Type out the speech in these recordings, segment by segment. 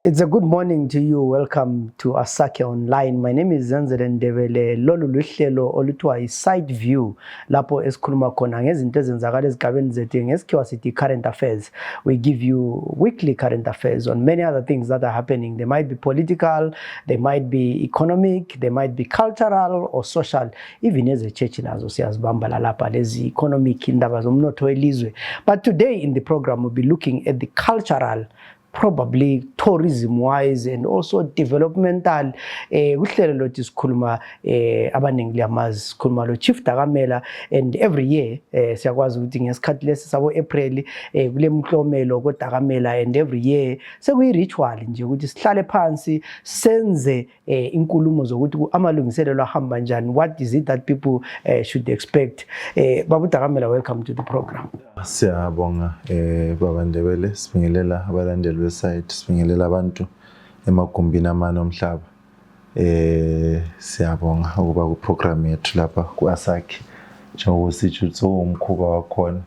It's a good morning to you. Welcome to Asake Online. My name is Zenzele Ndebele. Lolu luhlelo oluthiwa i-Side View lapho esikhuluma khona ngezinto ezenzakala ezigabeni zethu ngesikhiwa sithi current affairs. We give you weekly current affairs on many other things that are happening. They might be political, they might be economic, they might be cultural or social. Even as a church nazo siyazibambala lapha lezi economic indaba zomnotho welizwe. But today in the program we'll be looking at the cultural, probably tourism-wise and also developmental. Uhlelo lothi sikhuluma abaningi liyamazi sikhuluma lo Chief Dakamela, and every year siyakwazi ukuthi ngesikhathi lesi sabo April kule mklomelo koDakamela, and every year sekuyi-ritual nje ukuthi sihlale phansi senze inkulumo zokuthi amalungiselelo ahamba njani. What is it that people should expect? Babu Dakamela, welcome to the program. Siyabonga Baba Ndebele, sibingelela abalandeli website, sibingelela abantu emagumbini amane omhlaba. Siyabonga ukuba ku program yethu lapha ku Asake. Njengoba sitsho umkhuba wakhona.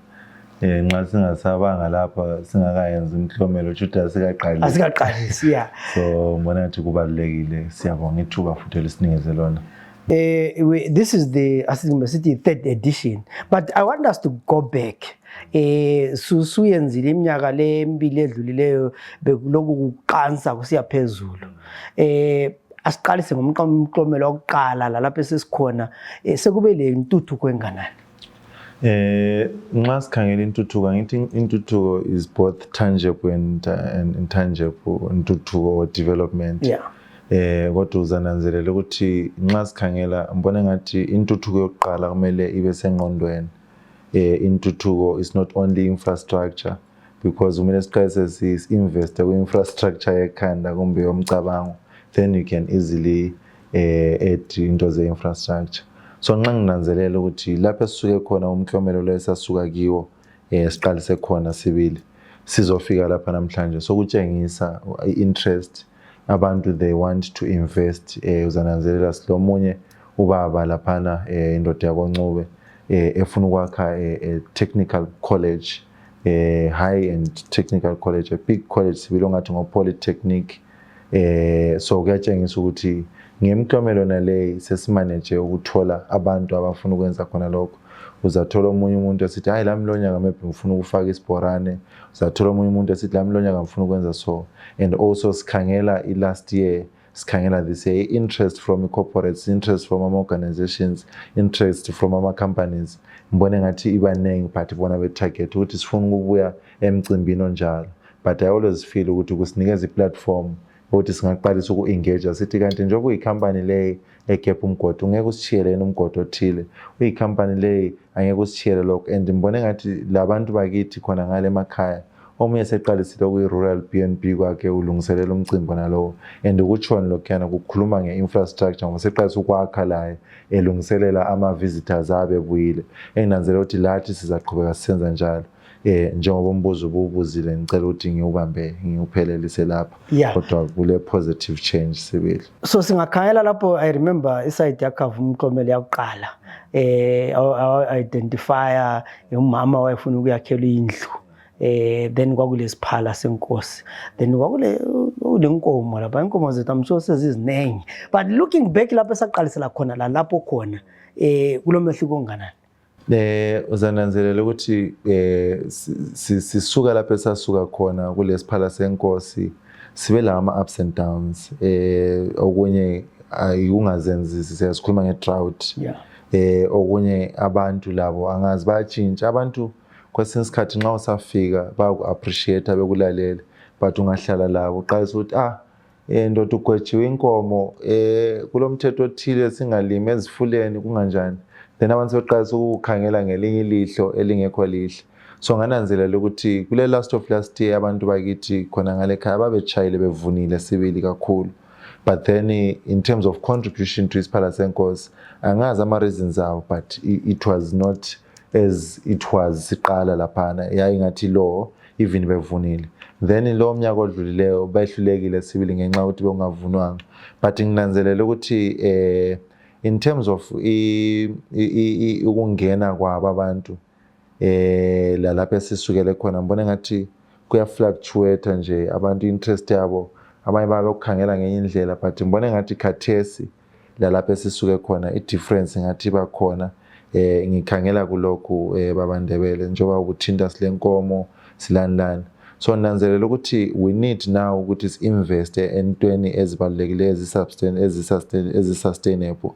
Nxa singasabanga lapha singakayenza umhlomelo uthi asikaqali siya. So ngibona ukuthi kubalekile, siyabonga ithuba futhi lesinikeze lona. This is the third edition, but I want us to go back. Susuyenzile iminyaka le mbili edlulileyo bekuloku kuqansa kusiya phezulu. Asiqalise ngomklomelo wokuqala lapho sesikhona sekube le intuthuko enganani. Nxa sikhangela intuthuko, ngithi intuthuko is both tangible and intangible, intuthuko or development. Yeah. Kodwa uzananzelela ukuthi nxa sikhangela mbona ngathi intuthuko yokuqala kumele ibe sengqondweni. Intuthuko is not only infrastructure, because kumele siqale invest ku-infrastructure yekhanda kumbe yomcabango, then you can easily add into ze-infrastructure. So nxa nginanzelela ukuthi lapho sisuke khona umklomelo lo esasuka kiwo siqalise khona sibili sizofika lapha namhlanje sokutshengisa i-interest. Abantu they want to invest. Uzananzelela silomunye ubaba laphana indoda yakoNcube efuna ukwakha technical college, high end technical college, a big college sibilo ngathi ngo-polytechnic. So kuyatshengisa ukuthi ngemklomelo nale sesimanage ukuthola abantu abafuna ukwenza khona lokho. Uzathola omunye umuntu esithi hayi lami lonyaka maybe ngifuna ukufaka isibhorane, uzathola omunye umuntu esithi lami lonyaka ngifuna ukwenza so. And also sikhangela last year, sikhangela this year interest from corporates, interest from organizations, interest from companies. Mbone ngathi ibanengi but bona be target ukuthi sifuna ukubuya emcimbini onjalo. But I always feel ukuthi kusinikeza i-platform ukuthi singaqalisa uku-engage sithi kanti njengoba uyi-company le ekepha umgodo ungeke usishiyele umgodo othile, uyi-company le angeke usishiyele lokho. And mbone ngathi labantu bakithi khona ngale emakhaya omunye seqalisile kuyi-rural BNB kwakhe ulungiselela umcimbi nalowo, and ukutshona lokhuyana kukhuluma nge-infrastructure ngoba seqalisa ukwakha laye elungiselela ama-visitors abebuyile. Enginanzelela ukuthi lathi sizaqhubeka sisenza njalo. Njengoba umbuzo ubuzile ngicela ukuthi ngiwubambe ngiwuphelelise lapha, kodwa kule positive change sibili. So singakhangela lapho, I remember iside yakava umklomelo yakuqala identifier umama wayefuna ukuyakhela indlu. Then kwakule siphala senkosi, then kwakule nkomo lapha, inkomo zethu I'm sure sezizinengi. But looking back lapho esaqalisela khona lapho khona kulomehluko onganani? Uzananzelela ukuthi sisuka lapho esasuka khona kule siphala senkosi sibe la ama-ups and downs. Okunye ayungazenzi siyasikhuluma nge-drought. Okunye abantu labo angazi bayatshintsha. Abantu kwesinye isikhathi nxa usafika bayaku-appreciate bekulalela, but ungahlala labo uqalisa ukuthi ndoda ugwetshiwe inkomo kulomthetho othile singalimi ezifuleni kunganjani. Then abantu sebeqalisa ukukhangela ngelinye ilihlo elingekho lihle. So ngananzelela ukuthi kule last year abantu bakithi khona ngale khaya babetshayile bevunile sibili kakhulu. But then in terms of contribution to isiphala senkosi angazi ama-reasons awo, but it was not as it was siqala laphana, yayingathi lo even bevunile. Then lo mnyaka odlulileyo bayihlulekile sibili ngenxa ukuthi bengavunwanga. But nginanzelela ukuthi in terms of ukungena kwabo abantu la lapha esisukele khona mbona ngathi kuya fluctuate nje abantu interest yabo abanye bayokukhangela ngenye indlela, but ngibona ngathi khathesi lalapho esisuke khona i-difference ngathi iba khona. Ngikhangela kulokhu babaNdebele njengoba ukuthinta silenkomo silanilani. So nanzelela ukuthi we need now ukuthi si-invest entweni ezibalulekile ezi-sustainable.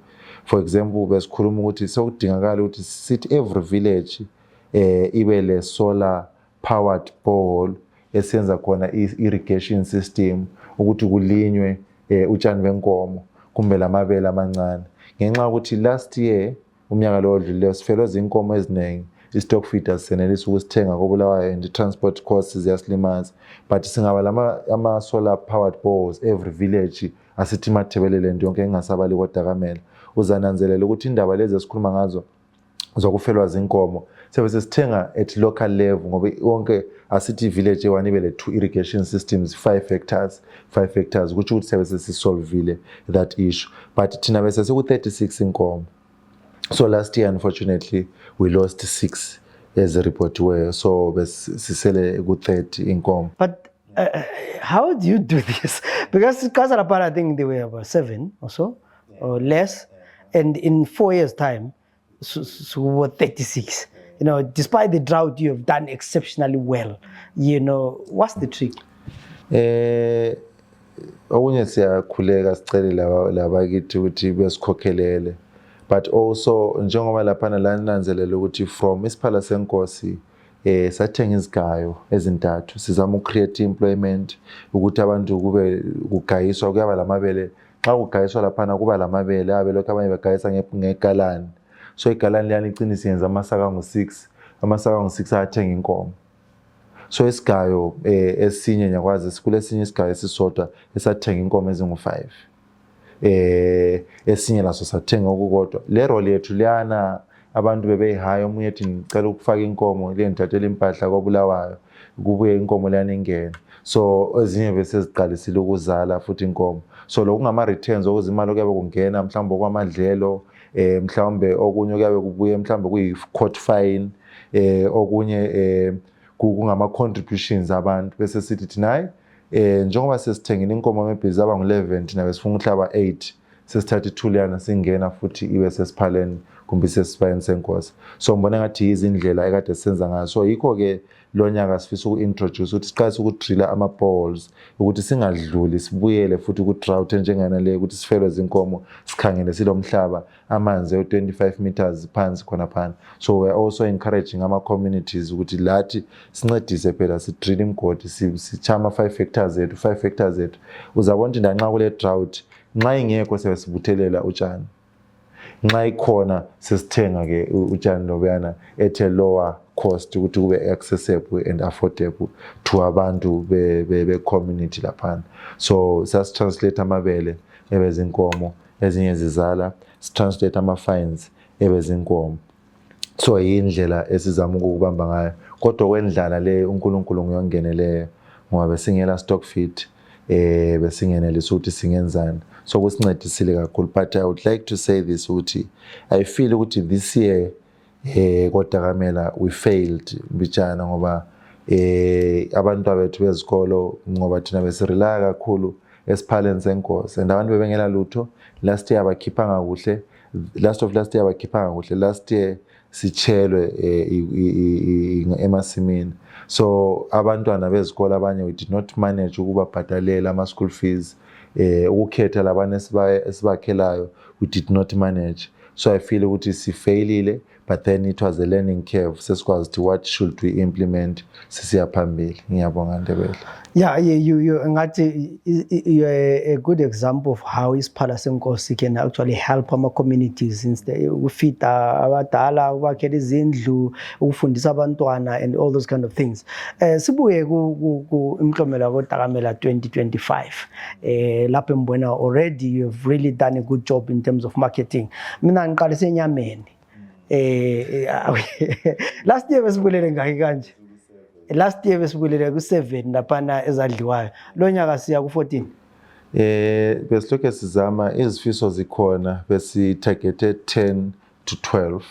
For example, besikhuluma ukuthi sokudingakala ukuthi sithi every village ibe le solar powered borehole esenza khona irrigation system ukuthi kulinywe utshani benkomo kumbe lamabele amancane. Ngenxa ukuthi last year umnyaka lo odlulileyo sifelwe zinkomo eziningi, i-stock feeders senelisa ukusithenga koBulawayo and i-transport costs ziyasilimaza. But singaba ama solar powered boreholes every village asithi mathebele lento yonke engasabali kodakamela. Uzananzelela ukuthi indaba lezi esikhuluma ngazo zokufelwa zinkomo sebese sithenga at local level ngoba wonke asithi village ewani ibe le 2 irrigation systems 5 hectares ukuthi sebese sisolvile that issue. But thina bese siku 36 inkomo. So last year unfortunately we lost 6 as a report were, so sisele ku 30 inkomo. But how do you do this? Because Kasarapara, I think they were about 7 or so, or less, and in 4 years' time, so we were 36. You know, despite the drought, you have done exceptionally well. You know, what's the trick? Okunye siyakhuleka sicela labakithi ukuthi besikhokhelele, but also njengoba lapha nananzelela ukuthi from isiphala senkosi sathenga izigayo ezintathu sizama ucreate employment ukuthi abantu kube kugayiswa kuyaba lamabele. Xa kugayiswa lapha kuba lamabele abelokho abanye bagayisa ngegalani. So igalani liyani igcina siyenza amasaka ngo6 athenga inkomo. So isigayo esinye nyakwazi sikule sinye isigayo esisodwa esathenga inkomo ezingu5. Esinye laso sathenga okukodwa. Le role yethu liyana abantu bebeyihayo omunye ethi ngicela ukufaka inkomo le ngithathele impahla koBulawayo kubuye inkomo liyana ingene. So ezinye bese ziqalisile ukuzala futhi inkomo. So lokungama returns okuzimali okuyabe kungena mhlawumbe kwamadlelo mhlawumbe okunye kuyabe kubuye mhlawumbe kuyi-court fine okunye kungama contributions abantu bese sithi thina njengoba sesithengile inkomo maybe zaba ngo11 thina besifuna uhlaba 8 sesithatha ithuliyana singena futhi ibe sesiphaleni kumbe sesipayeni senkosi. So ngibona ngathi izindlela ekade senza ngazo. So yikho ke lo nyaka sifisa uku-introduce ukuthi siqalise ukudrilla ama-balls ukuthi singadluli sibuyele futhi ku-drought njengana le ukuthi sifelwe zinkomo sikhangele silomhlaba amanzi 25 meters phansi khona phana. So we are also encouraging ama-communities ukuthi lathi sincedise phela sidrill imgodi sichama 5 hectares zethu. Uzabona ukuthi ndanxa kule drought nxa ingekho sebesibuthelela utshani. Nxa ikhona sesithenga ke utshani lobuyana at a lower cost ukuthi kube accessible and affordable to abantu be community lapha. So sas-translate amabele ebezinkomo ezinye zizala, translate ama-fines ebezinkomo. So yindlela esizama ukubamba ngayo. Kodwa kwendlala le uNkulunkulu ngiyongeneleyo ngoba besingela stock feed besingenelisa ukuthi singenzani. So kusincedisile kakhulu. But I would like to say this ukuthi I feel ukuthi this year kodakamela we failed mbijana ngoba abantu abethu bezikolo ngoba thina besirely kakhulu esiphaleni senkosi and abantu bebengela lutho. Last year abakhiphanga kuhle, last year sichelwe emasimini. So abantwana bezikolo abanye we did not manage ukubabhadalela ama school fees. Ukukhetha labanye esibakhelayo we did not manage. So I feel ukuthi sifailile, but then it was a learning curve. Sesikwazi ukuthi what should we implement sisiya phambili. Ngiyabonga Ndebele. Yeah, you're a good example of how isiphala senkosi can actually help our communities instead ukufita abadala, ubakhela izindlu, ukufundisa abantwana and all those kind of things. Sibuye ku imklomelo kodakamela 2025. Lapho mbona already you have really done a good job in terms of marketing. Mina ngiqalise enyameni. Last year besibulele ngaki kanje. Last year besibulele ku7 lapana ezadliwayo. Lo nyaka siya ku14. Besilokhe sizama izifiso zikhona besitargete 10 to 12.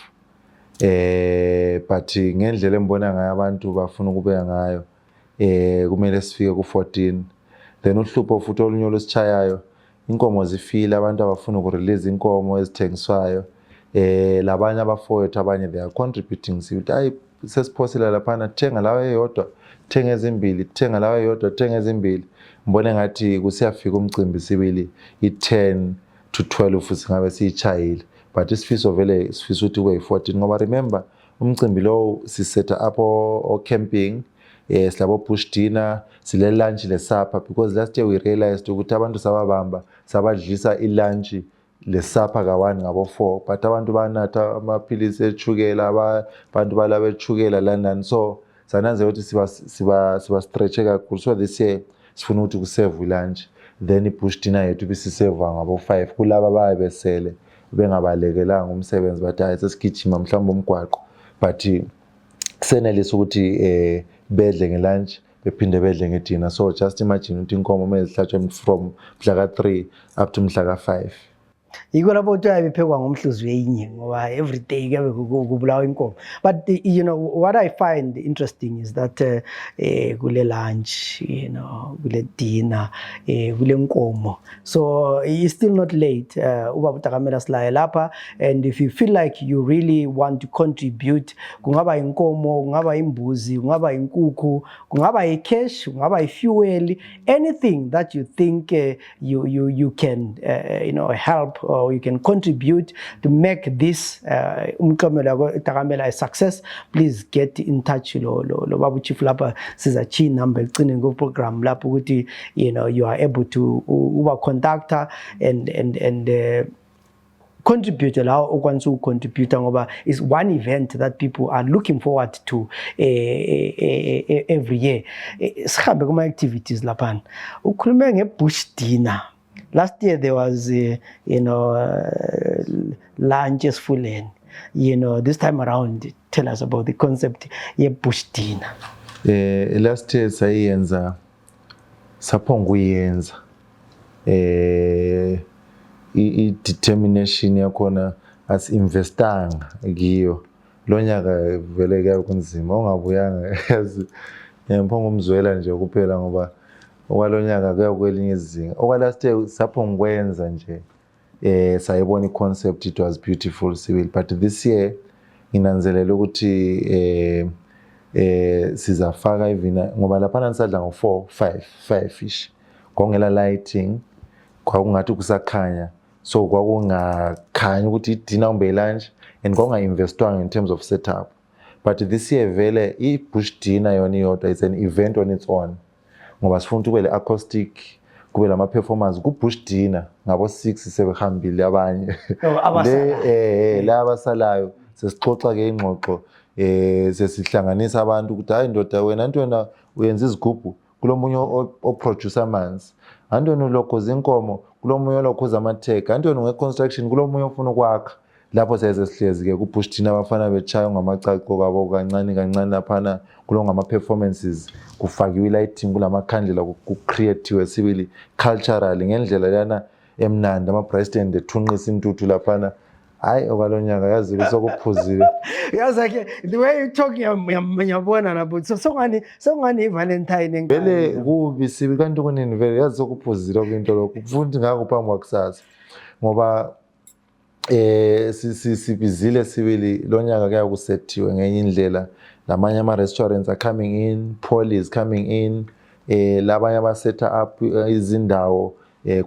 But ngendlela embona ngayo abantu bafuna ukubeka ngayo kumele sifike ku14. then uhlupho futhi olunye olosichayayo inkomo zifile abantu abafuna ukurelease inkomo ezithengiswayo labanye abafowethu abanye they are contributing sithi hayi sesiphosela laphana thenga lawa eyodwa thenga ezimbili thenga lawa eyodwa thenga ezimbili ngibone ngathi kusiyafika umcimbi sibili i10 to 12 singabe siyichayile but isifiso vele sifisa ukuthi kube yi14 ngoba remember umcimbi lo sisetha up o camping silabo bush dinner sile lunch le supper because last year we realized ukuthi abantu sababamba sabadlisa ilunch le supper ka1 ngabo 4 but abantu banatha amaphilisi echukela abantu balaba echukela landani so sananze ukuthi siba stretch kakhulu so this year sifuna ukuthi kusave lunch then ibush dinner yethu bisisave ngabo 5 kulaba bayebesele bengabalekelanga umsebenzi bathi hayi sesigijima mhlawumbe umgwaqo but kusenelisa ukuthi bedle ngelunch bephinde bedle ngedina so just imagine ukuthi inkomo mezihlatshwe from mhla ka3 up to mhla ka5 yiko lapho uthi ayiphekwa ngomhluzi wenye ngoba every day kuyabe kubulawa inkomo but you know what I find interesting is that kule lunch kule dinner kule nkomo so it's still not late ubaba uTakamela silaye lapha and if you feel like you really want to contribute kungaba inkomo kungaba imbuzi kungaba inkukhu kungaba icash kungaba ifuel anything that you think you can help or you can contribute to make this Takamela a success, please get in touch lo Babu Chief lapha siza chi number egcine go program lapho ukuthi you are able to contact her and contribute la ukwanisa ucontribute ngoba is one event that people are looking forward to every year. Sihambe kuma activities lapha ukhulume ngebush dinner. Last year there was lunch esifuleni. This time around tell us about the concept yebush dinner. Last year sayenza saphonga uyenza i-determination yakhona as investanga kiyo lo nyaka vele kuya kunzima ongabuyanga yazi ngempho ngomzwela nje kuphela ngoba okwalonyaka kuya kwelinye izinga okwalast year saphonga kwenza nje sayibona iconcept it was beautiful civil but this year inanzelela ukuthi sizafaka even ngoba lapha nisadla ngo4 5 ish kongela lighting kwakungathi kusakhanya so kwakungakhanyi ukuthi idina umbe lunch and konga investwanga in terms of setup but this year vele i-bush dinner yona iyodwa is an event on its own ngoba sifuna kube le acoustic kube lama performance ku bush dinner ngabo 6 sebehambile abanye la abasalayo sesixoxa ke ingxoxo sesihlanganisa abantu ukuthi hayi ndoda wena ntwana uyenza izigubhu kulomunye oproducer amanzi antoni lokho zinkomo kulomunye lokho amatheka antoni ngeconstruction kulomunye ofuna ukwakha lapho sihlezi ke ku bush dinner abafana bechaya ngamacaqo kwabo kancane laphana kulonga ama performances kufakiwe lighting kulama khandlela ku creative sibili cultural ngendlela yana emnandi ama president ethunqisa intuthu laphana hayi okwalonyaka yazi besokuphuzile yazi the way you talk ngiyabona na but songani Valentine vele kubi sibi kanti kunini vele yazi sokuphuzile okwinto lokho kufundi ngakho phambi kwakusasa ngoba sibizile sibili lonyaka kuya kusethiwe ngenye indlela lamanye ama restaurants are coming in Paul is coming in labanye aba set up izindawo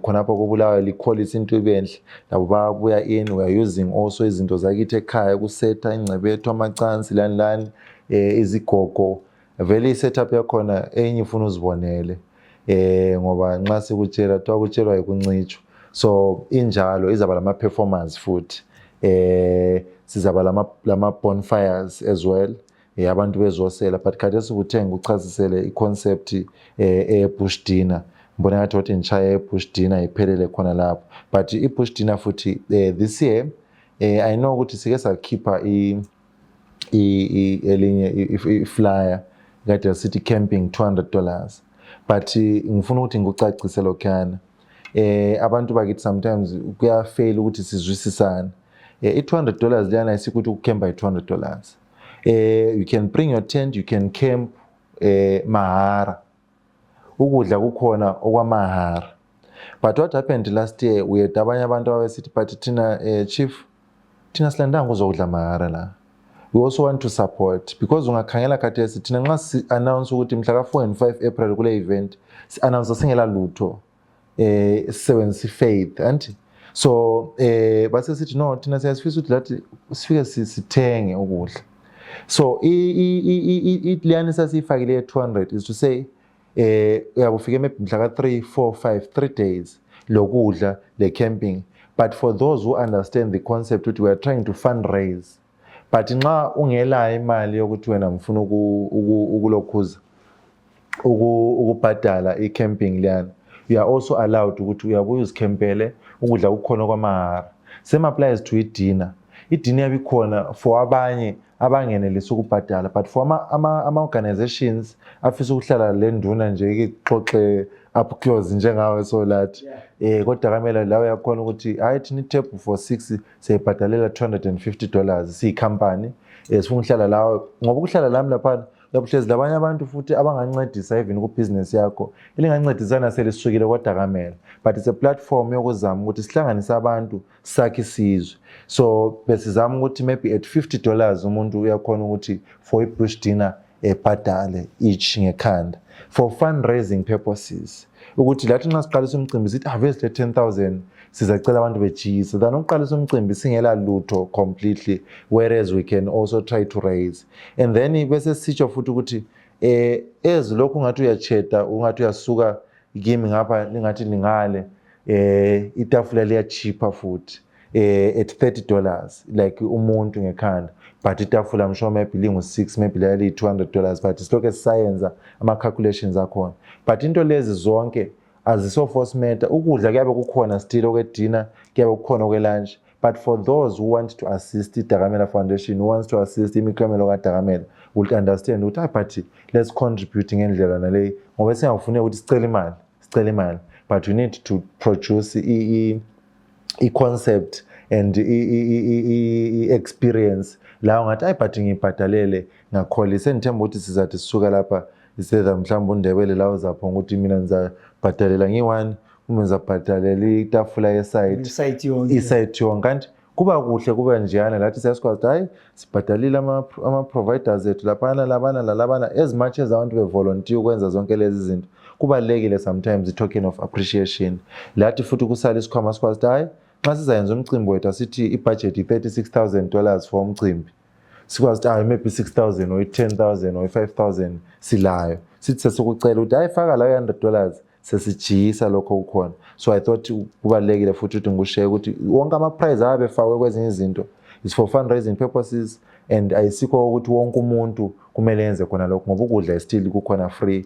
khonapho kubulawa liquality into ibenhle labo babuya in we are using also izinto zakithi ekhaya kusetha ingcebethu amacansi lani izigogo vele isetup yakhona enye ifuna uzibonele ngoba nxa sikutshela twakutshelwa ikuncitshwa so injalo izaba lama performance futhi sizaba lama bonfires as well abantu bezosela but kade sikuthenga uchasisele iconcept bush dinner mbona ngathi wathi ngichaya bush dinner iphelele khona lapho but bush dinner futhi this year I know ukuthi sike sakhipha elinye flyer kade city camping $200 but ngifuna ukuthi ngikucacise lokhana abantu bakithi sometimes kuya fail ukuthi sizwisisana $200 liyana isikuthi ukukemba $200 you can bring your tent you can camp mahara ukudla kukhona okwamahara. But what happened last year, we had abanye abantu ababesithi but thina chief thina silandanga uzokudla mahara la. We also want to support because ungakhangela khathesi thina nxa si announce ukuthi mhla ka 4 and 5 April kule event si announce singela lutho sisebenzisa faith anti so base sithi no thina siyasifisa ukuthi lathi sifike sithenge ukudla. So liyani sasifakile 200 is to say uyabufike maybe mhla ka 3 4 5 3 days lokudla le camping. But for those who understand the concept that we are trying to fundraise, but nxa ungela imali yokuthi wena mfuna ukulokhuza ukubhadala i-camping liyana, you are also allowed ukuthi uyabuya uzikhempele ukudla kukhona kwamahara. Same applies to i-dinner. I-dinner yabikhona for abanye abangenelisa ukubhadala, but for ama-organizations afisa ukuhlala le nduna nje ixoxe up close njengawe so lathi kodwa kamela la uyakhona ukuthi hayi thina itable for 6 siyibhadalela $250 siyicompany sifuna ukuhlala lawo ngoba ukuhlala lami lapha uyabuhlezi labanye abantu futhi abangancedisa even ku business yakho elingancedisana selisukile kodwa kamela, but it's a platform yokuzama ukuthi sihlanganise abantu sakhe isizwe. So besizama ukuthi maybe at $50 umuntu uyakhona ukuthi for i-bush dinner ebhadale each ngekhanda for fundraising purposes, ukuthi lathi nxa siqalisa umcimbi sithi avesi le 10,000 sizacela abantu bejisa than ukuqalisa umcimbi singela lutho completely, whereas we can also try to raise. And then bese sitsho futhi ukuthi lokhu ungathi uyacheta ungathi uyasuka kimi ngapha ningathi ningale itafula liya cheaper futhi at $30 like umuntu ngekhanda, but itafula I'm sure maybe lingu-6 maybe lali $200, but isilokhu sisayenza ama-calculations akhona. But into lezi zonke aziso force matter, ukudla kuyabe kukhona still okwedina kuyabe kukhona okwe-lunch, but for those who want to assist iDakamela Foundation, who wants to assist imiklomelo kaDakamela, will understand ukuthi but let's contribute ngendlela naleyi ngoba singafune ukuthi sicela imali, but we need to produce i-concept and i-experience la ungathi but ngibhadalele ngakholisa ngithemba ukuthi sizathi sisuka lapha isetha mhlawumbe uNdebele la uzapho ukuthi mina ngizabhadalela ngi1 uma ngizabhadalela itafula ye-site yonke kanti kuba kuhle kube njeyana lathi siyasikwazi hayi sibhadalile ama-providers ethu labana as much as abantu bevolunteer ukwenza zonke lezi zinto kubalekile sometimes i-token of appreciation lathi futhi kusala isikhwama sikwazi hayi nxa sizayenza umcimbi wethu asithi i-budget $36,000 for umcimbi sikwazi ukuthi maybe 6,000 or 10,000 or 5,000 silayo sithi sesikucela ukuthi hayi faka la $100 sesijisa lokho kukhona. So I thought kubalekile futhi ukuthi ngikushare ukuthi wonke ama-prize abefakwe kwezinye izinto is for fundraising purposes, and ayisikho ukuthi wonke umuntu kumele yenze khona lokho ngoba ukudla still kukhona free,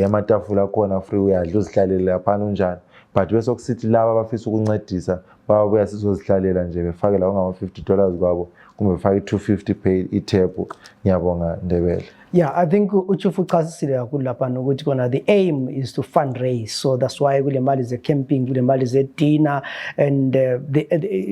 amatafula akhona free, uyadla uzihlalele lapha unjani, but bese kusithi laba abafisa ukuncedisa babuya sizozihlalela nje befake la ngama-$50 kwabo kumbe befake $250 pay itable. Ngiyabonga Ndebele. Yeah, I think uChief uchasisile kakhulu lapha nokuthi kona the aim is to fundraise, so that's why kule mali ze-camping kule mali ze-dinner and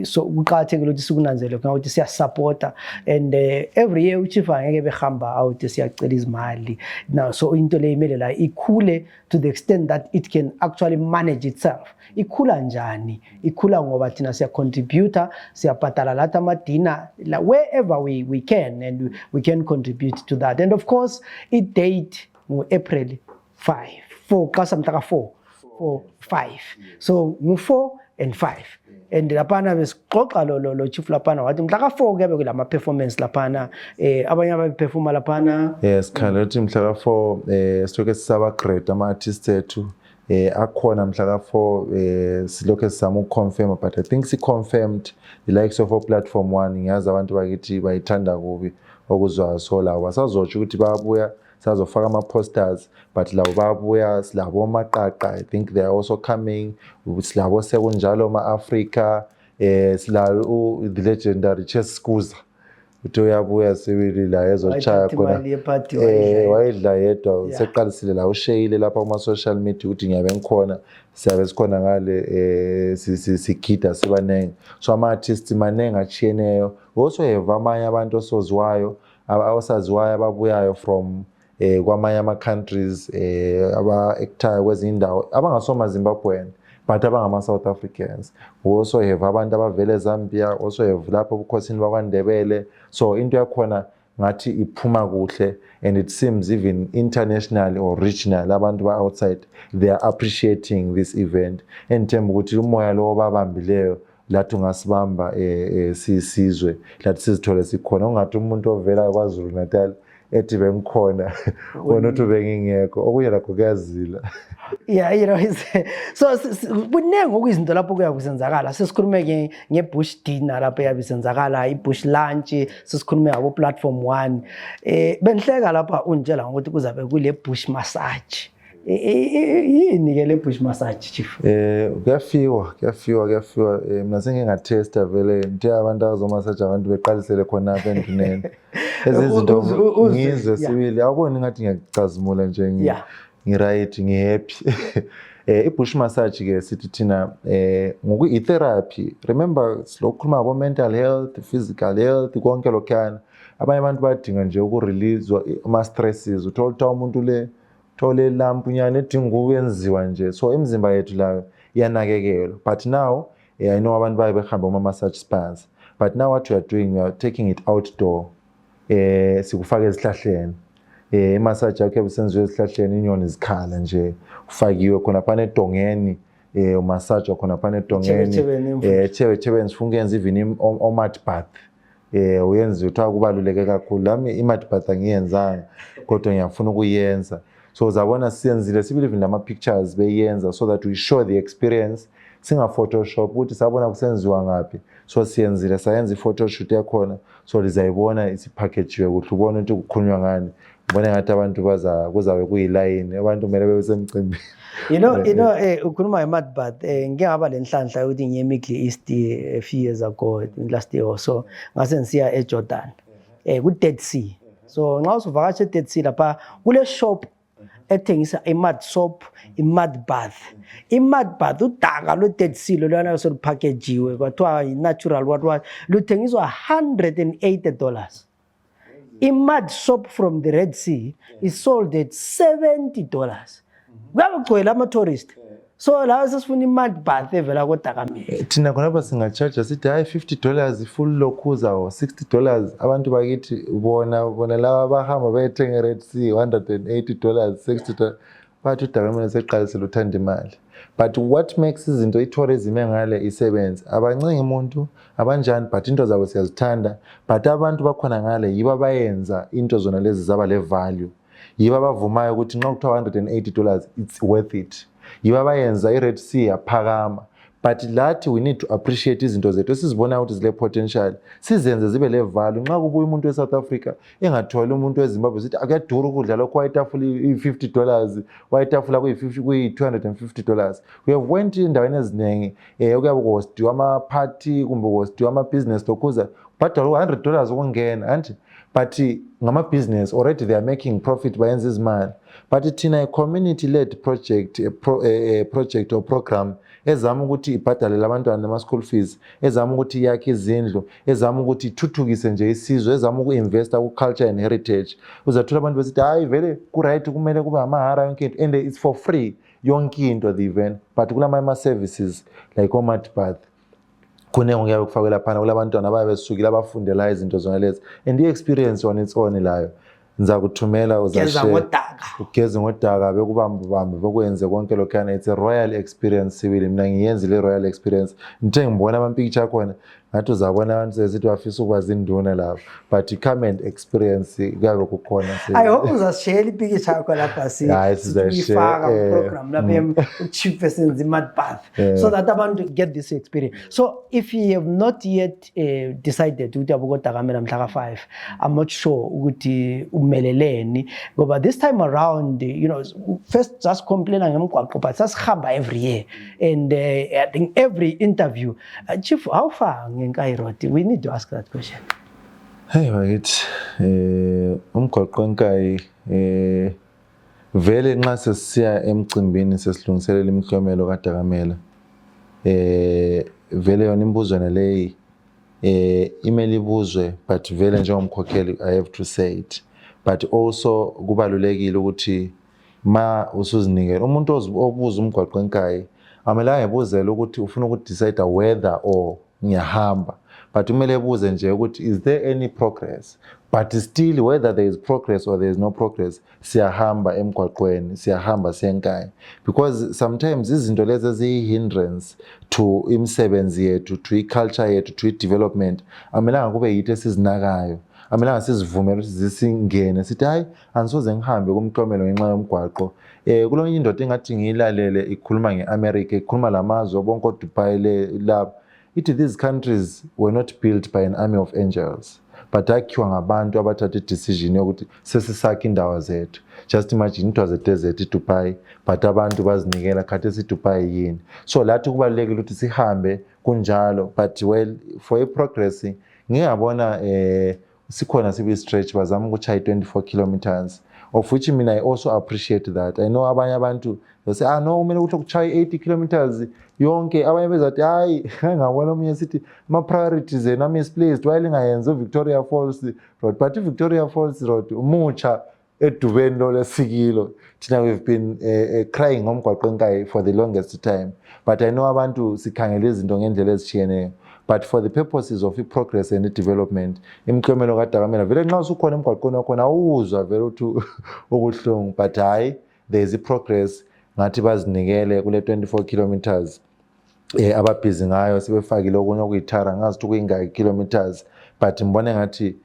so kuqakathekile ukuthi sikunanzele ukuthi siyasupporta and every year uChief angeke behamba out siyacela izimali now, so into le imele la ikhule to the extent that it can actually manage itself. Ikhula njani? Ikhula ngoba thina siya contributor, siyabhadala lathi ama-dinner wherever we can, and we can contribute to that. And of course i-date ngu-April 4 kasamhlaka 4 5, so ngu-4 and 5 and laphana besixoxa lo chief laphana wathi mhla ka-4 kuyabe kulama performance laphana abanye abaperforma laphana. Yes, khala uthi mhla ka-4 sithoke sisaba-grade ama-artists ethu akhona mhla ka-4 silokhu sizama ukuconfirma, but I think si-confirmed the likes of platform 1 ngiyazi abantu bakithi bayithanda kubi okuzwayo, so lawo basazotsho ukuthi bayabuya sizofaka ama-posters, but labo bayabuya silabo amaqaqa, I think they are also coming, silabo sekunjalo ama-Africa, silabo the legendary Chess Skuza uthi uyabuya sibili la ezochaya khona wayedla yedwa seqalisile la ushayile lapha kuma-social media ukuthi ngiyabe ngikhona siyabe sikhona ngale sigida sibanenge, so ama-artists manenge achiyeneyo. Also have amanye abantu osaziwayo ababuyayo from kwamanye ama countries aba-actor kwezinye indawo abangasoma Zimbabwean but abangama South Africans. We also have abantu abavele Zambia, also have lapho ubukhosini bakwaNdebele. So into yakhona ngathi iphuma kuhle, and it seems even internationally or regional abantu ba outside they are appreciating this event. Enthemba ukuthi umoya lo babambileyo lathi ungasibamba sisizwe lathi sizithole sikhona, ungathi umuntu ovela kwaZulu Natal ethi bengikhona wona uthi bengingekho okuye lakho kuyazila. Yeah, you know, so kuningi okuyizinto lapho kuyakusenzakala. Sesikhulume nge-bush dinner lapho yabisenzakala, i-bush lunch, sesikhulume ngabo platform 1. Benhleka lapha unitshela ukuthi kuzabe kule bush massage. Yini ke le bush massage chief? Kuyafiwa mina sengingatesta vele nje abantu abazomassage abantu beqalisele khona apha enduneni. Ezizinto ngizwe sibili awuboni ngathi ngiyacazimula nje ngiright ngihappy. I-bush massage ke sithi thina i-therapy. Remember silokhuluma abo mental health, physical health konke lokhana. Abanye abantu badinga nje ukurelease ama stresses. Uthola umuntu le thole lampu nyane edinga ukwenziwa nje, so imizimba yethu la iyanakekelwa. But now I know abantu baye behamba ama massage spas, but now what we are doing, we are taking it outdoor. Sikufaka ezihlahleni. Massage yakho ebisenziwe ezihlahleni, inyoni zikhala nje ufakiwe khona phana edongeni. Massage khona phana edongeni, chebe sifungenza even o mat bath. Uyenza uthiwa kubaluleke kakhulu. Lami i-mat bath angiyenzanga kodwa ngiyafuna ukuyenza. So zabona siyenzile sibili nama pictures beyenza so that we show the experience. Singa Photoshop ukuthi sabona kusenziwa ngapi. So siyenzile sayenza i-photoshoot yakhona so lizayibona isipackagewe ukuthi ubone ukuthi kukhulunywa ngani. Ubone ngathi abantu kuzabe kuyiline, abantu kumele bebesemcimbini. You know, ukhuluma nge-mat bath, ngike ngaba lenhlanhla ukuthi ngiye eMiddle East a few years ago, last year or so, ngase ngisiya eJordan, ku-Dead Sea. So nxa usuvakasha e-Dead Sea lapha kule shop ethengisa i-mud soap, i-mud bath. I-mud bath udaka lwe-Dead Sea lolwana solupackagejiwe kwathiwa i-natural what luthengiswa $180. I-mud soap from the Red Sea is sold at $70. Kuyabe kugcwele ama-tourist. So la sesifuna i-mud bath evela koDakamele. Thina khonapha singacharge sithi hayi $50 full lokhuza or $60. Abantu bakithi bona laba bahamba bayethenga Red Sea $180, $60. Bathi uDakamele seqalisela uthanda imali. But what makes izinto i-tourism engale isebenze, abancengi umuntu abanjani but into zabo siyazithanda, but abantu bakhona ngale yiba bayenza into zona lezi zaba le value. Yiba bavumayo ukuthi nxa kuthiwa $180 it's worth it. Yiba bayenza i-Red Sea yaphakama. But lathi we need to appreciate izinto zethu esizibona ukuthi zile potential, sizenze zibe le value. Nxa kubuya umuntu eSouth Africa engatholi umuntu eZimbabwe sithi akuyadura ukudla lokho wayitafula i-$50, wayitafula kuyi-$250. We have went endaweni eziningi okuyabe kuhostiwa ama-party kumbe kuhostiwa ama-business lokhuza bhadala $100 ukungena anti but ngama-business already they are making profit bayenza izimali. But thina a-community led project, project or program ezama ukuthi ibhadalele abantwana nama-school fees, ezama ukuthi yakhe izindlu, ezama ukuthi ithuthukise nje isizwe, ezama uku-investa ku-culture and heritage. Uzathola abantu besithi hayi vele ku-right kumele kube amahara yonke into and it's for free yonke into the event. But kulama ama-services like o-mat bath kuningi kuyabe kufakela phana kulabantwana ababe besukile abafundela izinto zona lezi, and i-experience on its own layo ngiza kuthumela uzashare ugeze ngodaka bekubambe bekwenze konke lokhana. It's a royal experience sibili, mina ngiyenza le royal experience. Ngithe ngibona ama-picture khona ngathi uzabona abantu sesithi bafisa ukwazi induna lapho, but come and experience kuyabe kukhona. I hope uzashare ipicture yakho lapha sifaka program lapha chief esenza i-mud bath so that abantu get this experience. So if you have not yet decided ukuthi abokoDakamele mhla ka-5, I'm not sure ukuthi umeleleni ngoba this time around, you know, first just complain ngemgwaqo but sasihamba every year, and I think every interview, chief, how far ngeNkayi? We need to ask that question. Hey bakithi, umgwaqo eNkayi vele nxa sesiya emcimbini sesilungiselela imiklomelo kaDakamele, vele yona imbuzo naleyi imele ibuzwe, but vele njengomkhokheli I have to say it. but also kubalulekile ukuthi ma usuzinikela umuntu obuza umgwaqo enkayi amelanga ebuzela ukuthi ufuna ukudecide whether or ngiyahamba, but kumele ebuze nje ukuthi is there any progress, but still whether there is progress or there is no progress siyahamba emgwaqweni, siyahamba siyenkayi, because sometimes izinto lezi eziyi-hindrance to imisebenzi yethu, to i-culture yethu, to i-development amelanga kube yithi esizinakayo, amelanga sizivumele ukuthi zisingene sithi hayi angisoze ngihambe kumklomelo ngenxa yomgwaqo. Kulonye indoda engathi ngiyilalele ikhuluma nge-America, ikhuluma lamazwe bonke oDubai labo, ithi these countries were not built by an army of angels, but akhiwa ngabantu abathatha i-decision yokuthi sesisakha indawo zethu. Just imagine it was a desert iDubai, but abantu bazinikela khathesi iDubai yini. So lathi kubalulekile ukuthi sihambe kunjalo, but well for i-progress ngiyabona sikhona sibe stretch bazama ukuchaya 24 kilometers, of which mina I also appreciate that. I know abanye abantu they say no kumele ukuthi ukuchaya 80 kilometers yonke, abanye bezathi hayi ngabona omunye sithi ama priorities ena misplaced while ngayenza Victoria Falls road, but Victoria Falls road umucha edubeni lo lesikilo thina we've been crying ngomgwaqo enkayi for the longest time, but I know abantu sikhangela izinto ngendlela ezitshiyeneyo, but for the purposes of progress and development imklomelo kaDakamela vele nxa usukhona emgwaqweni wakhona awuzwa vele uthi ukuhlungu, but hayi there is a progress ngathi bazinikele kule 24 kilometers ababhizi ngayo, sebefakile okunye okuyithara ngazi ukuthi kuyingaki kilometers, but ngibone ngathi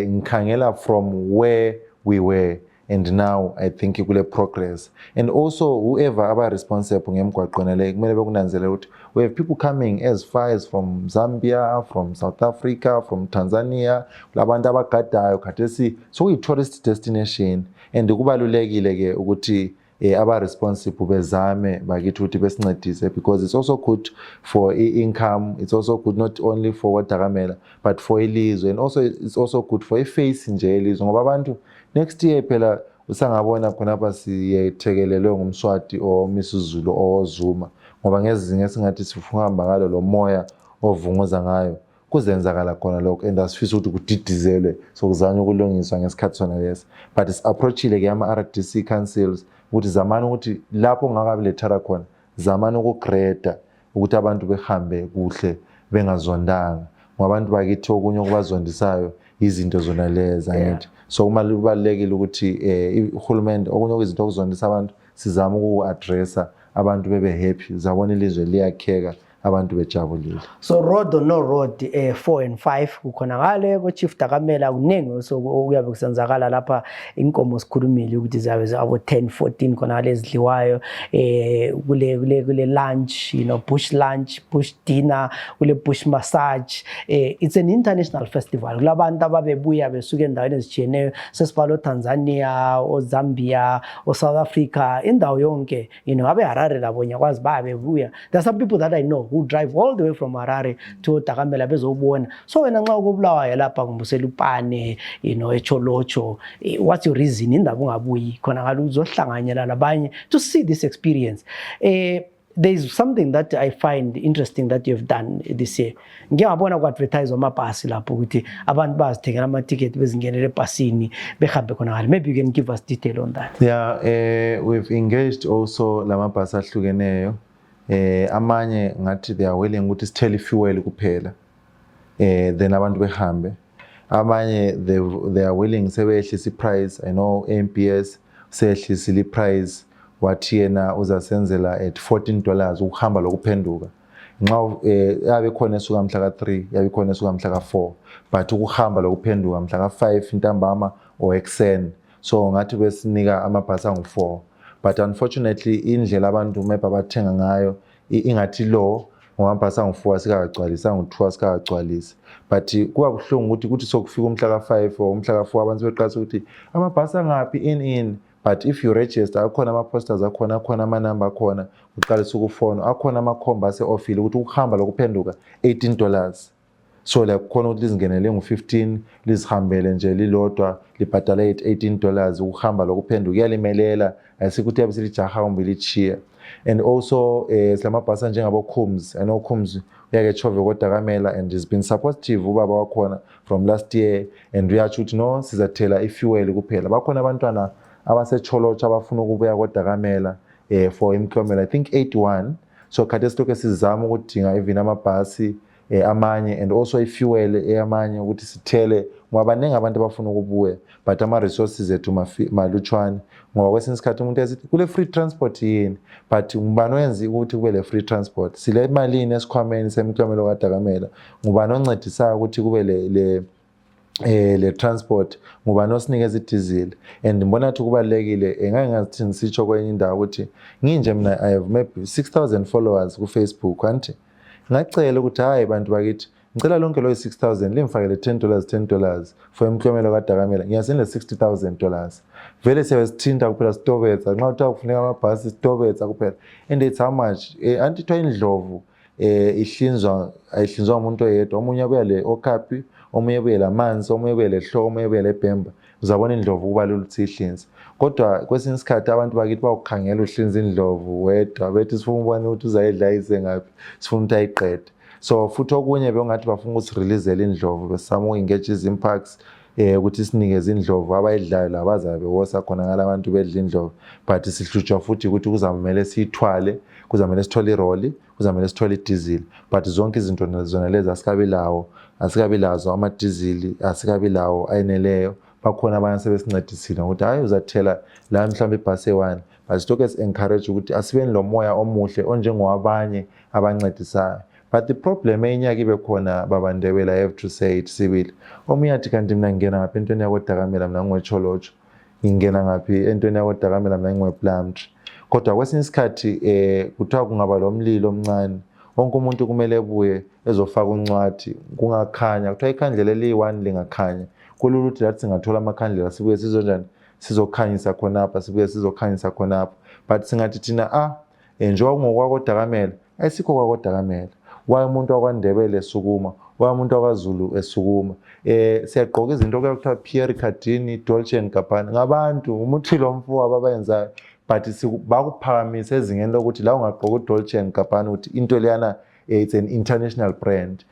ngikhangela from where we were and now I think kule progress. And also whoever aba responsible ngemgwaqweni le kumele bekunanzele ukuthi we have people coming as far as from Zambia, from South Africa, from Tanzania, labantu abagadayo khathesi so kuyi-tourist destination, and kubalulekile ke ukuthi aba responsible bezame bakithi ukuthi besincedise, because it's also good for income, it's also good not only for Dakamela but for ilizwe, and also it's also good for i-face nje ilizwe, ngoba abantu next year phela usangabona khonapha siyethekelelwe ngumswati o misuzulu o Zuma, ngoba ngezinye singathi sifungamba ngalo lo moya ovunguza ngayo kuzenzakala khona lokho, and asifisa ukuthi kudidizelwe sokuzanya ukulungiswa ngesikhathi sona lesi, but is approachile ke ama RDC councils ukuthi zamani ukuthi lapho ngakabi lethara khona zamani ukugreda ukuthi abantu behambe kuhle bengazondanga, ngoba abantu bakithi okunye okubazondisayo izinto zona lezi angithi. So kubalulekile ukuthi uhulumende okunye okuzinto okuzondisa abantu sizama uku-addressa abantu bebe happy, zabona ilizwe liyakheka abantu bejabulile. So road or no road 4 and 5 kukhonakale ko Chief Dakamela kuningi so kuyabe kusenzakala lapha inkomo sikhulumile ukuthi zabe zabo 10 14 khonakale ezidliwayo kule lunch, you know, bush lunch, bush dinner, kule bush massage. It's an international festival. Kulabantu ababebuya besuka endaweni ezitshiyeneyo sesibalo Tanzania, o Zambia, o South Africa, indawo yonke, you know, abe Harare labo nyakwazi babebuya. There are some people that I know who drive all the way from Harare to Dakamela bezobona. So wena nxa ukubulawayo lapha kumbusela upane, you know, echolocho, what's your reason indaba ungabuyi khona ngalo uzohlanganyela labanye to see this experience. There is something that I find interesting that you have done this year. Ngiyabona ku advertise amabhasi lapho ukuthi abantu bazithengela ama ticket bezingenele ebhasini behambe khona ngale. Maybe you can give us detail on that. Yeah, we've engaged also lamabhasi ahlukeneyo. Amanye ngathi they are willing ukuthi sithele fuel kuphela then abantu behambe, amanye they are willing sebehlisa price. I know MPS sehlisa price wathi yena uzasenzela at $14 ukuhamba lokuphenduka, nxa yabe khona esuka mhla ka3 yabe khona esuka mhla ka4, but ukuhamba lokuphenduka mhla ka5 intambama or ekseni, so ngathi besinika amabhasi angu4. But unfortunately indlela abantu maybe bathenga ngayo ingathi lo ngomabhasi angu4 asikagcwalisa angu2 asikagcwalisa, but kuba buhlungu ukuthi sokufika umhla ka5 or umhla ka4 abantu beqasa ukuthi amabhasi angaphi in, but if you register akhona ama posters akhona ama number akhona uqalisa ukufona akhona amakhomba ase-ofile ukuthi ukuhamba lokuphenduka $18. So la khona ukuthi lizingenele ngu15 lizihambele nje lilodwa libhadala $18 ukuhamba lokuphenduka, iyalimelela ayisikuthi yabe silijaha umbilichiya. And also silamabhasi njengabo Coombs. I know Coombs uyake chove kodakamela and has been supportive ubaba wakhona from last year, and uyatsho ukuthi no sizathela ifuel kuphela. Bakhona abantwana abasecholotsha abafuna ukubuya kodakamela for imiklomelo, I think 81. So khathesi lokho sizama ukudinga even amabhasi amanye and also ifuel eyamanye ukuthi sithele ngoba baningi abantu abafuna ukubuya but ama-resources ethu malutshwane. Ngoba kwesinye isikhathi umuntu esithi kule free transport yini, but ngubani oyenza ukuthi kube le free transport? Sile malini esikhwameni semiklomelo kadakamela? Ngubani oncedisayo ukuthi kube le transport? Ngubani osinikeza idizili? And ngibona ukuthi kubalekile ngeke ngathi ngisitsho kwenye indawo ukuthi nginje mina I have maybe 6,000 followers ku Facebook, kanti ngacela ukuthi hayi bantu bakithi ngicela lonke lo 6,000 limfakele $10 for imiklomelo kadakamela, ngiyasendela $60,000. Vele siyasithinta kuphela sitobetsa nxa uthatha kufuneka amabhasi sitobetsa kuphela, and it's how much anti twa indlovu ihlinzwa ayihlinzwa umuntu oyedwa, omunye ubuya le Okapi, omunye ubuye lamanzi, omunye ubuye lehloko, omunye ubuye lebhemba. Uzabona indlovu kubalula ukuthi ihlinze, kodwa kwesinye isikhathi abantu bakithi bawukhangela uhlinza indlovu wedwa bethi sifuna ubona ukuthi uzayidla ise ngaphi, sifuna ukuthi ayiqede. So futhi okunye bekungathi bafuna ukuthi release indlovu, besama uku-engage izimpacts ukuthi sinikeze indlovu abayidlayo la bazabe wosa khona ngalabantu bedla indlovu, but sihlutshwa futhi ukuthi kuzamele siyithwale, kuzamele sithole iroli, kuzamele sithole idizili, but zonke izinto zona lezi asikabi lazo amadizili, asikabi lawo ayeneleyo. Bakhona abanye sebesincedisile ukuthi hayi uzathela la mhlawumbe ibhasi e1, but sitoke si-encourage ukuthi asibeni lo moya omuhle onjengowabanye abancedisayo. But the problem enyaka ibe khona baba Ndebele, I have to say it sibili, omunye athi kanti mina ngingena ngaphi entweni yakodakamela, mina ngingwecholotsho, ngingena ngaphi entweni yakodakamela, mina ngingwePlumtree. Kodwa kwesinye isikhathi kuthiwa kungaba lo mlilo omncane, wonke umuntu kumele ebuye ezofaka uncwadi, kungakhanya kuthiwa ikhandlela eliyi-1 lingakhanya, kulula ukuthi lathi singathola amakhandlela sibuye sizonjani, sizokhanyisa khonapha, sibuye sizokhanyisa khonapha. But singathi thina njengoba kungokwakodakamela ayisikho kwakodakamela, waye umuntu wakwaNdebele esukuma, waye umuntu wakwaZulu esukuma. Siyagqoka izinto okuthiwa Pierre Cardin, Dolce & Gabbana, ngabantu umuthi lo mfuwa abayenzayo, but bakuphakamisa ezingeni lokuthi la ungagqoka uDolce & Gabbana ukuthi into leyana it's an international brand.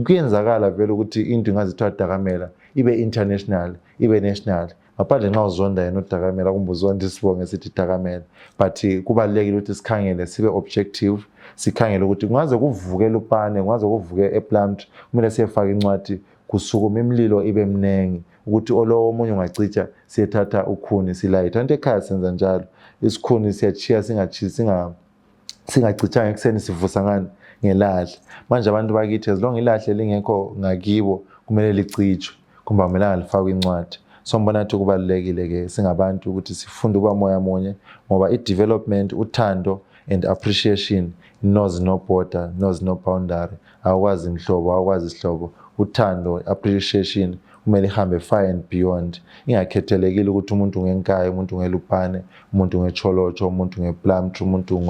Kuyenzakala vele ukuthi into ingazithiwa dakamela ibe international, ibe national, ngaphandle nxa uzonda yena udakamela kumbe uzonda isibongo esithi dakamela. But kubalulekile ukuthi sikhangele sibe objective, sikhangele ukuthi kungaze kuvuke lupane, kungaze kuvuke ePlumtree, kumele siyefaka incwadi kusukuma imililo ibe mnengi ukuthi olowo omunye ungacitsha siyethatha ukhuni silayitha. Into ekhaya senza njalo, isikhuni siyachiya singacitshanga ekuseni sivusa ngani ngelahle. Manje abantu bakithi as long ilahle lingekho ngakibo kumele licitshwe, kumbe akumelanga lifakwe incwadi. So ngibona ukuthi kubalulekile ke singabantu ukuthi sifunde uba moya munye, ngoba i-development, uthando and appreciation knows no border, knows no boundary. Awukwazi imhlobo, awukwazi isihlobo. Uthando, appreciation kumele ihambe far and beyond. Ingakhethelekile ukuthi umuntu ngenkaya, umuntu ngelupane, umuntu ngecholotsho, umuntu ngePlumtree, umuntu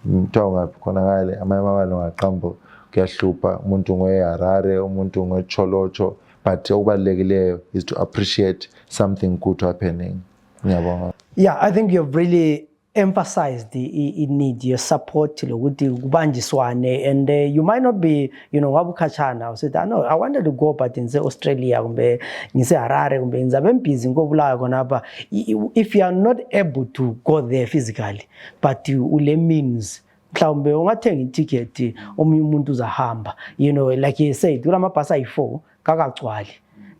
mthiwa ngaphi khona ngale amanye amabala ngaqambo kuyahlupha, umuntu ngeHarare, umuntu ngecholotsho. But okubalulekileyo is to appreciate something good happening. Ngiyabonga. Yeah, I think you've really emphasized the need your support lokuthi kubanjiswane, and you might not be wabukhatshana usaid no I wanted to go but in Australia kumbe ngise Harare kumbe ngizabe busy ngobulayo khonapha. If you are not able to go there physically but ule means mhlawumbe ungathenga iticket omunye umuntu uzahamba, like you said kulamabhasi ayi4 kakagcwali.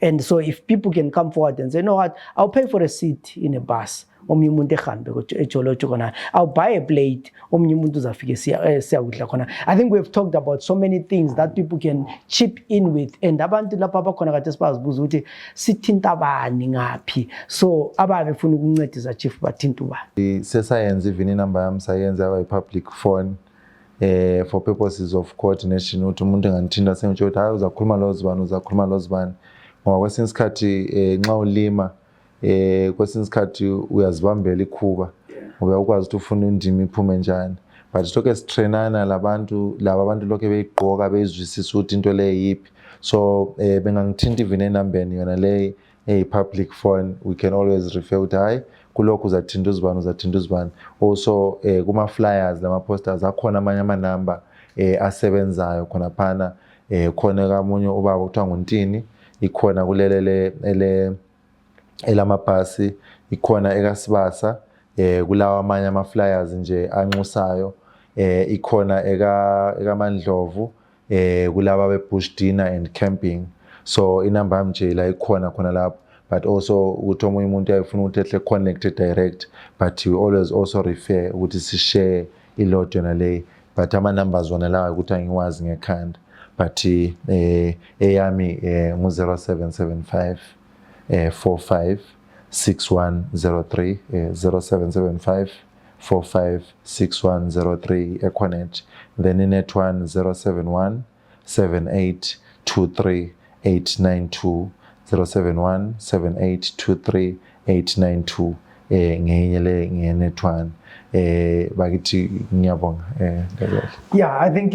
And so if people can come forward and say, you know what, I'll pay for a seat in a bus, omunye umuntu ehambe ejolotsho khona, I'll buy a plate, omunye umuntu uzafike siyakudla khona. I think we've talked about so many things that people can chip in with, and abantu lapha bakhona kade sibazibuza ukuthi sithinta bani ngaphi. So ababe befuna ukuncedisa chief bathinta ubani. Sesayenza even inamba yami sayenza aba public phone for purposes of coordination, ukuthi umuntu enganthinta sengitsho ukuthi hayi uzakhuluma lo zibani. Ngoba kwesinye isikhathi nxa ulima kwesinye isikhathi uyazibambela ikhuba, ngoba ukwazi ukuthi ufuna indimi iphume njani. But soke sitrainana laba abantu lokho beyigqoka bezwisisa ukuthi into le yipi. So bengangithinta even enambeni yona le public phone, we can always refer ukuthi hayi kulokhu uzathinta uzibani. Also kuma flyers lama posters akhona amanye amanamba asebenzayo khona phana, khona kamunye ubaba kuthiwa nguNtini, ikhona kulele elamabhasi, ikhona ekaSibasa, kulawa amanye ama flyers nje anxusayo, ikhona ekaMandlovu, kulaba be-bush dinner and camping. So inamba yami nje la ikhona khona lapho, but also ukuthi omunye umuntu uyafuna ukuthi ehle connected direct, but we always also refer ukuthi si-share i-load yona le, but ama-numbers wona lawa ukuthi angiwazi ngekhanda, but eyami ngu-0775 45 6103, 0775 45 6103 Equanet. Then in net one 071 78 23 892, 071 78 23 892 ngenye le ngenet one. Bakithi ngiyabonga Yeah, I think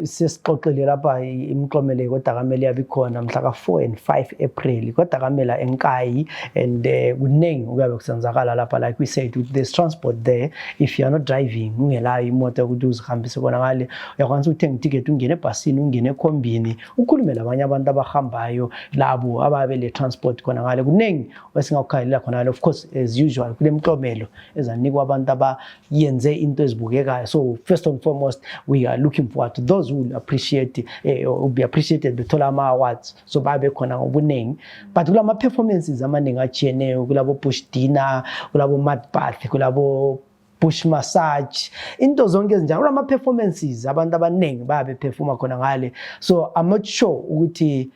sesixoxile lapha imiklomelo kodakamela yabikhona mhla ka4 and 5 April kodakamela eNkayi, and kuningi kuyabe kusenzakala lapha, like we said, with this transport there. If you are not driving, ungelayo imoto ukuthi uzihambise khona ngale, uyakwanisa ukuthenga iticket, ungene ebhasini, ungene ekhombini, ukhulume labanye abantu abahambayo labo ababe le transport khona ngale. Kuningi esingakukhalela khona ngale. Of course, as usual kule miklomelo ezanikwa abantu abayenze into ezibukekayo. So first and foremost, we are looking forward to those who will appreciate will be appreciated bethola ama awards, so babe khona ngobuningi. But kulama performances amaningi achiyeneyo, kulabo bush dinner, kulabo mud bath, kulabo bush massage, into zonke ezinjalo, kulama performances abantu abaningi babe performa khona ngale. So I'm not sure ukuthi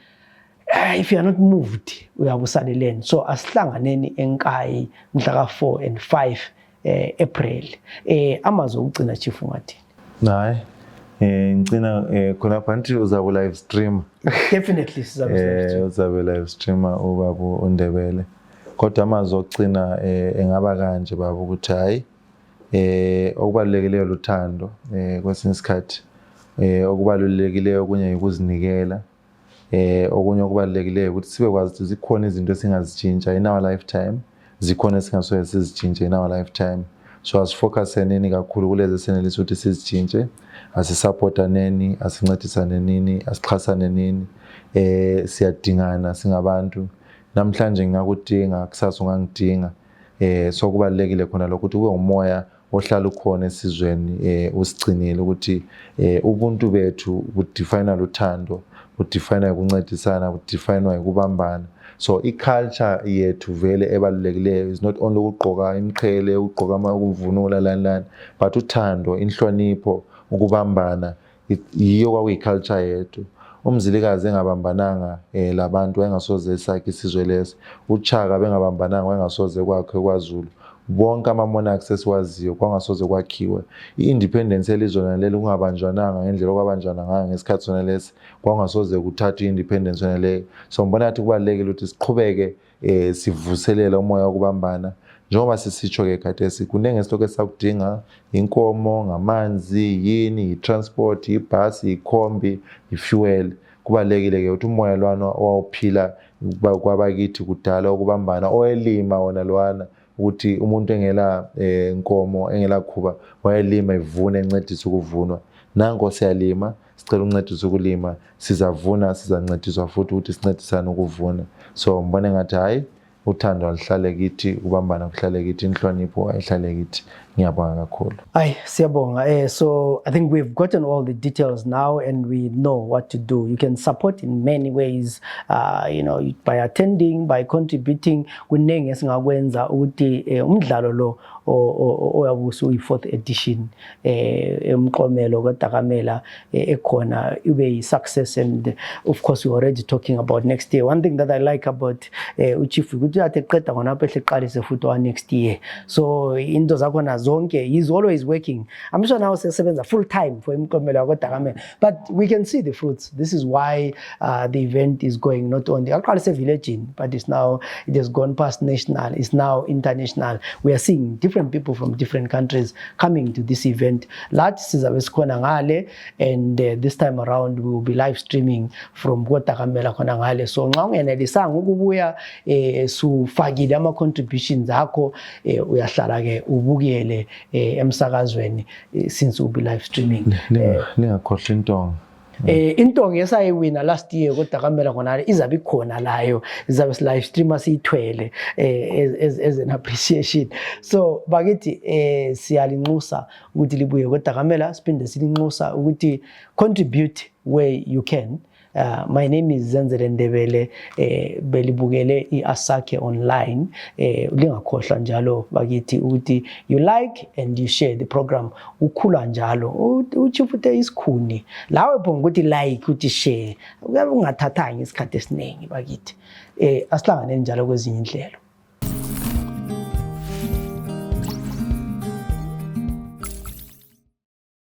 if you are not moved uyabusaleleni. So asihlanganeni eNkayi mhla ka4 and 5 April. Amazwi okugcina chief ngathi nayi ngicina khona phansi uzabe live stream. Definitely sizabe uzabe live streamer ubaba uNdebele, kodwa amazwi okugcina engaba kanje baba ukuthi hayi okubalulekileyo luthando, kwesinye isikhathi okubalulekileyo kunye ukuzinikela, okunye okubalulekileyo ukuthi sibe kwazi ukuthi zikhona izinto esingazitshintsha in our lifetime, zikhona esingasoze sizitshintshe in our lifetime. So asifocuseni kakhulu kulezi esenelisa ukuthi sizitshintshe, asisupportaneni, asincedisane nini, asixhasane nini, siyadingana singabantu. Namhlanje ngingakudinga, kusasa ungangidinga. So kubalekile khona lokuthi ube umoya ohlala ukhona esizweni, usigcinile ukuthi ubuntu bethu budefine luthando, budefine ukuncedisana, budefine ukubambana. So i-culture yethu vele ebalulekileyo is not only ukugqoka imqhele, ukugqoka ukuvunula lani, but uthando, inhlonipho, ukubambana, yiyo kwakuyi-culture yethu. UMzilikazi engabambananga labantu engasoze esakhe isizwe leso, uChaka bengabambananga engasoze kwakhe kwaZulu, bonke ama-monarchs esiwaziyo kwangasoze kwakhiwe. I-independence elizwe leli kungabanjwananga ngendlela okwabanjwana ngayo ngesikhathi sona lesi, kwangasoze kuthathwe i-independence yona leyo. So ngibona ukuthi kubalulekile ukuthi siqhubeke sivuselela umoya wokubambana. Njengoba sisitsho-ke khathesi kuningi esitokhu esakudinga, inkomo, ngamanzi, yini, i-transport, ibhasi, ikhombi, i-fuel. Kubalulekile-ke ukuthi umoya lwana owawuphila kwabakithi kudala ukubambana, owelima wona lwana, ukuthi umuntu engela inkomo, engela khuba, wayelima ivune encedisa ukuvunwa. Nango siyalima, sicela uncedisa ukulima, sizavuna, sizancediswa futhi ukuthi sincedisane ukuvuna. So ngibona ngathi hayi uthando alihlale kithi, ukubambana kuhlale kithi, inhlonipho ayihlale kithi. Ngiyabonga kakhulu. Ay, siyabonga. So I think we've gotten all the details now and we know what to do. You can support in many ways, by attending, by contributing. Kuningi esingakwenza ukuthi umdlalo lo oyabuso uyi4th edition emqomelo kodakamela ekhona ube yi-success, and of course we're already talking about next year. One thing that I like about uChief ukuthi athi eqeda ngona phehle eqalise futhi wa next year. So into zakhona zonke. He's always working. I'm sure now sesebenza full time for Imiklomelo yakoDakamele, but we can see the fruits. This is why the event is going not only across the village, but it has gone past national, it's now international. We are seeing different people from different countries coming to this event. And this time around we will be live streaming from koDakamele khona ngale. So nxa ungenelisanga ukubuya sufakile ama contributions akho uyahlala ke ubukele emsakazweni since we'll be live streaming. Lingakhohlwa intonga. Intonga esayiwina last year koDakamele khona izabe ikhona layo, izabe si live streamer siyithwele as an appreciation. So bakithi siyalinxusa ukuthi libuye koDakamele, siphinde silinxusa ukuthi contribute where you can. My name is Zenzele Ndebele, belibukele iAsakhe online. Lingakhohlwa njalo bakithi ukuthi you like and you share the program. Ukhula njalo uchifute isikhuni lawe phonga ukuthi like uthi share, ungathathanga isikhathi esiningi bakithi. Asihlangane njalo kwezinye indlela.